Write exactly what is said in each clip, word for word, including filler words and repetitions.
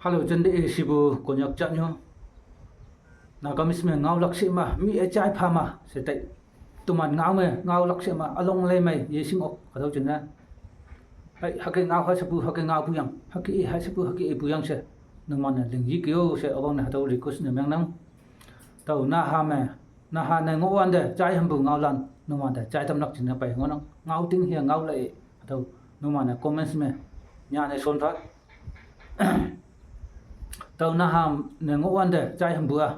Hello, jande e shipu Konyak jatnyu. Nagamese me ngaolak she ma, mi e jai pha ma, she tai. Toman ngao me ngaolak she ma, along le mai, ye shing ok, hatüo jingne. Hai, hüke ngao ha shepu, hüke ngao pu yang, hüke i ha shepu, hüke i pu yang she. Numan-e ling yi keo she, üwangne hatüo request ne mengnang. Tao naha me, naha ne ngohwante, jai hampu ngaolan, numan te jai tamlak jingne pei ngohnang, ngao ting hia ngao lei, hatüo, numan-e comments me, nyane shon pha. Tao naha ne ngohwante, jai hampu a.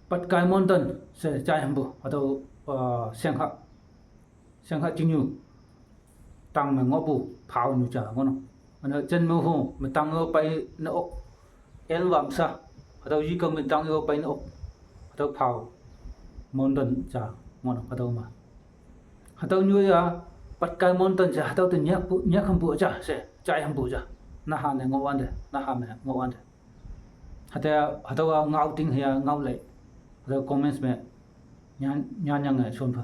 Patkai Mountain she jai hampu, hatüo, uh, shengha, shengha jingnyu. Tang me ngohpu, phao nyu ja ngohnang. Üne jen me ho, me tang yo pei ne ok. En wam sha, hatüo yikao me tang yo pei ne ok. Hatüo phao Mountain ja ngohnang, hatüo ma. Hatüo nyu ya, Patkai Mountain she, hatüo te nyak pu, nyak hampu ja she, jai hampu ja. Naha ne ngohwante, naha me ngohwante. Hatüo, hatüowa ngao ting hia ngao lei. Hatüo comments me nyan, nyanyange shon pha.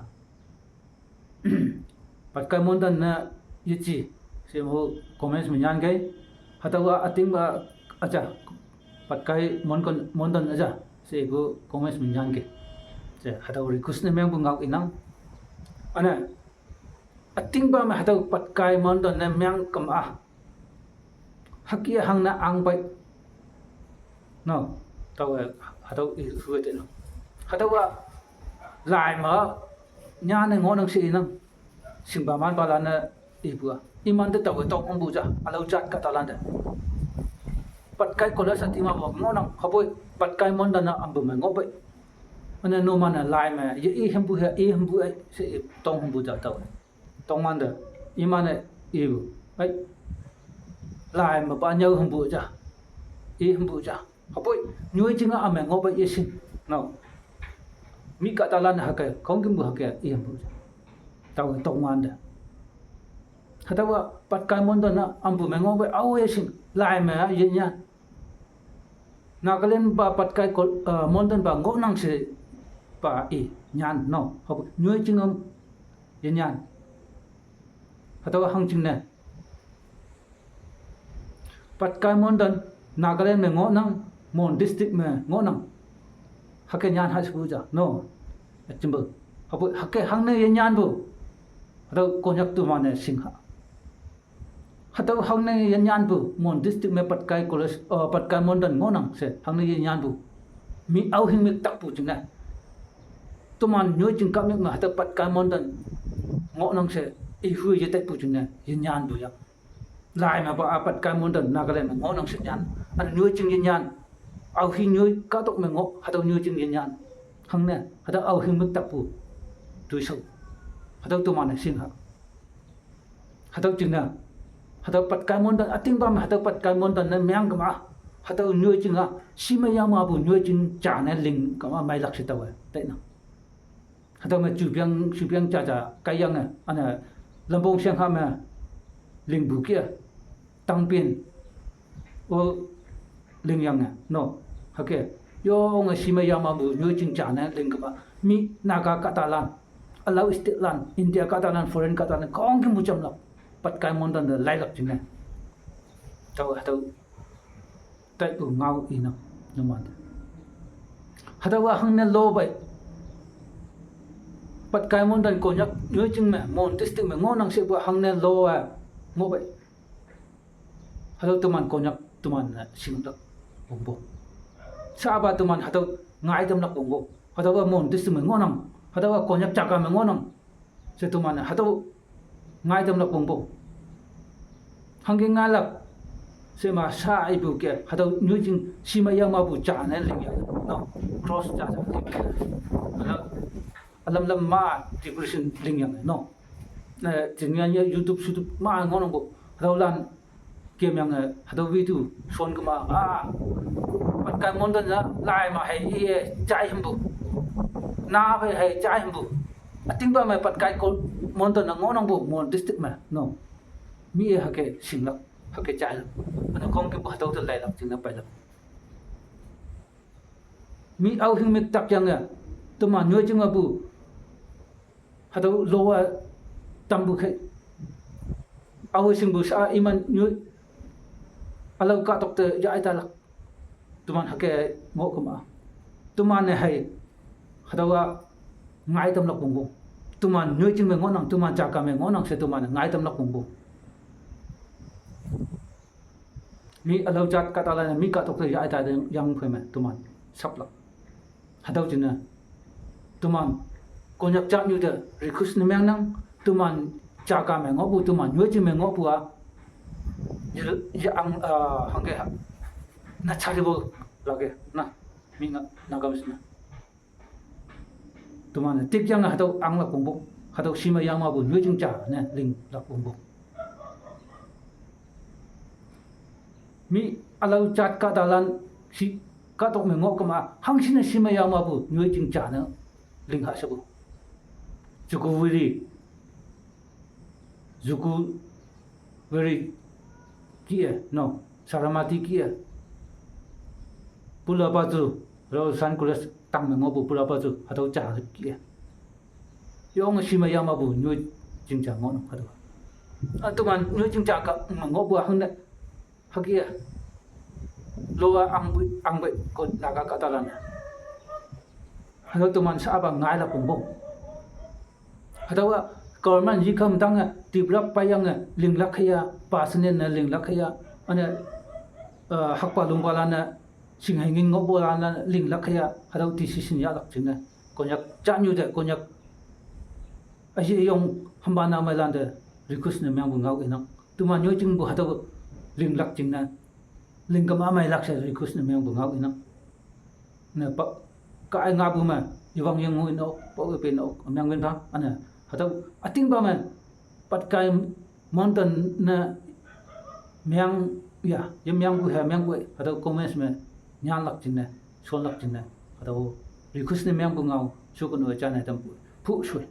Patkai Mountain ne yeji, she mo comments me nyan kei. Hatüowa ütingpa aja, Patkai Mountain, Mountain aja, she ipu comments me nyan kei. She hatüo request ne mengpu ngao inang. Üne, ütingpa me hatüo Patkai Mountain ne meng kema. Hüke hangne ang pei. No, taowe, hatüo i hüte no. Hatüowa, lai me, nyane ngohnang she inang. Shingpa manpalan-e ipu a. Imante taowe tong hongpu ja, ülao jat kahtalante. Patkai College a tima pa ngohnang, hüpoi, Patkai Mountain a ampu me ngoh pei. Üne numan-e lai me, ye i hempu he, i hempu e, she i tong hongpu ja taowe. Tongwante, iman-e ipu, ai, lai me pa nyüo hempu ja, i hempu ja. Hüpoi, nyoi jing a ame ngoh pei yeshing, no. Mi kahtalan hüke, khongkümpu hüke, i hempu ja. Taowe tongwante. Hatüowa Patkai Mountain a ampu me ngoh pei ao yeshing, lai me yenyan. Nagaland pa Patkai Kol-, uh, Mountain pa ngohnang she pa i nyan, no. Hüpoi, nyoi jing a yenyan. Hatüowa hangjingne. Patkai Mountain, Nagaland me ngohnang, Mon District me ngohnang. Hüke nyan ha shepu ja, no. Üjinpu. Hüpoi, hüke hangne yenyanpu. Hatüo Konyak toman-e shingha. Hatüo hangne yenyanpu, Mon District me Patkai College, uh, Patkai Mountain ngohnang she, hangne yenyanpu. Mi aohing mik takpu jingne. Toman nyoi jing kahmük me hatüo Patkai Mountain ngohnang she, ihu yetaipu jingne, yenyanpu ya. Lai me pa a Patkai Mountain Nagaland me ngohnang she nyan. Üne nyoi jing yenyan. Aohing nyoi kahtok me ngoh, hatüo nyoi jing yenyan. Hangne, hatüo aohing mük takpu. Toishao. Hatüo toman-e shingha. Hatüo jingne, hatüo Patkai Mountain, ütingpa me hatüo Patkai Mountain ne meng kema, hatüo nyoi jing a, shimei yamapu nyoi jing ja ne ling kema meilak she taowe, tainang. Hatüo me jupiang, jupiang jaja kaiyange, üne, lampong shengha me, lingpu ke, tangpin, o, lingyange, no, hüke, yonge shimei yamapu nyoi jing ja ne ling kema, mi Naga kahtalan, ülao state lan, India kahtalan, foreign kahtalan, khongkümpu jamlak, Patkai Mountain te lailak jingne. Tao, hatüo, taipu ngao inang, numan te. Hatüowa hangne lo pei. Patkai Mountain Konyak, nyoi jing me, Mon District me ngohnang shepu hangne lo-e, ngoh pei. Hatüo teman Konyak, teman-e shinglak wongpong. Shapa teman hatüo ngaitamlak wongpong. Hatüowa Mon District me ngohnang. Hatüowa Konyak jaga me ngohnang. She teman-e hatüo ngaitamlak wongpong. Hangke ngailak. She ma sha ipu ke. Hatüo nyoi jing shimei yamapu ja ne lingya. No. Cross ja ja lingya. Ülam lam ma decoration lingyang, no. Eh, jingyange YouTube, YouTube ma ngohnangpu. Hatüolan kemyange, hatüo video shon kema, ah, Patkai Mountain a, lai me hei, iye, jai hempu. Na phei hei, jai hempu. Ütingpa me Patkai Kol-, Mountain a ngohnangpu, Mon District me, no. Mi-e hüke shinglak, hüke jailak. Üne khongkümpu hatüo te lailak, jingne peilak. Mi aohing mik tak yange, teman nyoi jing apu. Hatüo lo-a tampu khei. Ao shingpu sha iman nyoi. Alau kahtok te ya ai talak. Teman hake ngoh kema. Teman ne hai. Hatüowa ngai tamlak pongpong. Teman nyoijing me ngohnang, teman jaka me ngohnang she teman ngai tamlak pongpong. Mi alau jat kahtalan-e mi kahtok te ya ai ta yang phei me teman saplak. Hatüo jingne teman Konyak jatnyu te request ne mengnang, teman jaka me ngohpu, teman nyoijing me ngohpu a, ye, ye ang, ah, hangke ha, na charibo lage, na, mi na, Nagamese ne. Teman-e tikyange hatüo anglak pongpong, hatüo shime yangmapu nyoijing ja ne linglak pongpong. Mi alau jat kahtalan shi kahtok me ngoh kema, hangshin ne shime yangmapu nyoijing ja ne ling ha shepu. Juku Valley, Juku Valley kih-e, no, Saramati kih-e. Pulapaju, Roshan College tang me ngohpu Pulapaju, hatüo ja kih-e. Yonge shime yangmapu nyoijing ja ngohnang hatüo. A, teman nyoijing ja ka me ngohpu a hangne, hüke-e. Lowa angpui, angpei ko Naga kahtalan. Hatüo teman shapa ngailak pongpong. Hatüowa government yikham tange develop peiyange linglak hüya, personal ne linglak hüya, üne, eh, hakpa lungpalan-e, shinghei ngin ngohpulan-e linglak hüya, hatüo decision yahlak jingne. Konyak jatnyu te, Konyak aye yong hamba na meilan te request ne mengpu ngao inang. Teman nyoijingpu hatüo linglak jingne, lingkema meilak she request ne mengpu ngao inang. Ne pa, kai ngapu me, yewang yengu ino, pa we pe no, meng win pha, üne, hatüo ütingpa me, Patkai mountain ne meng, ya, ye mengpu he mengpu, hatüo comments me nyanlak jingne, shonlak jingne, hatüo request ne mengpu ngao, shukun-o jane tampu, phu shui.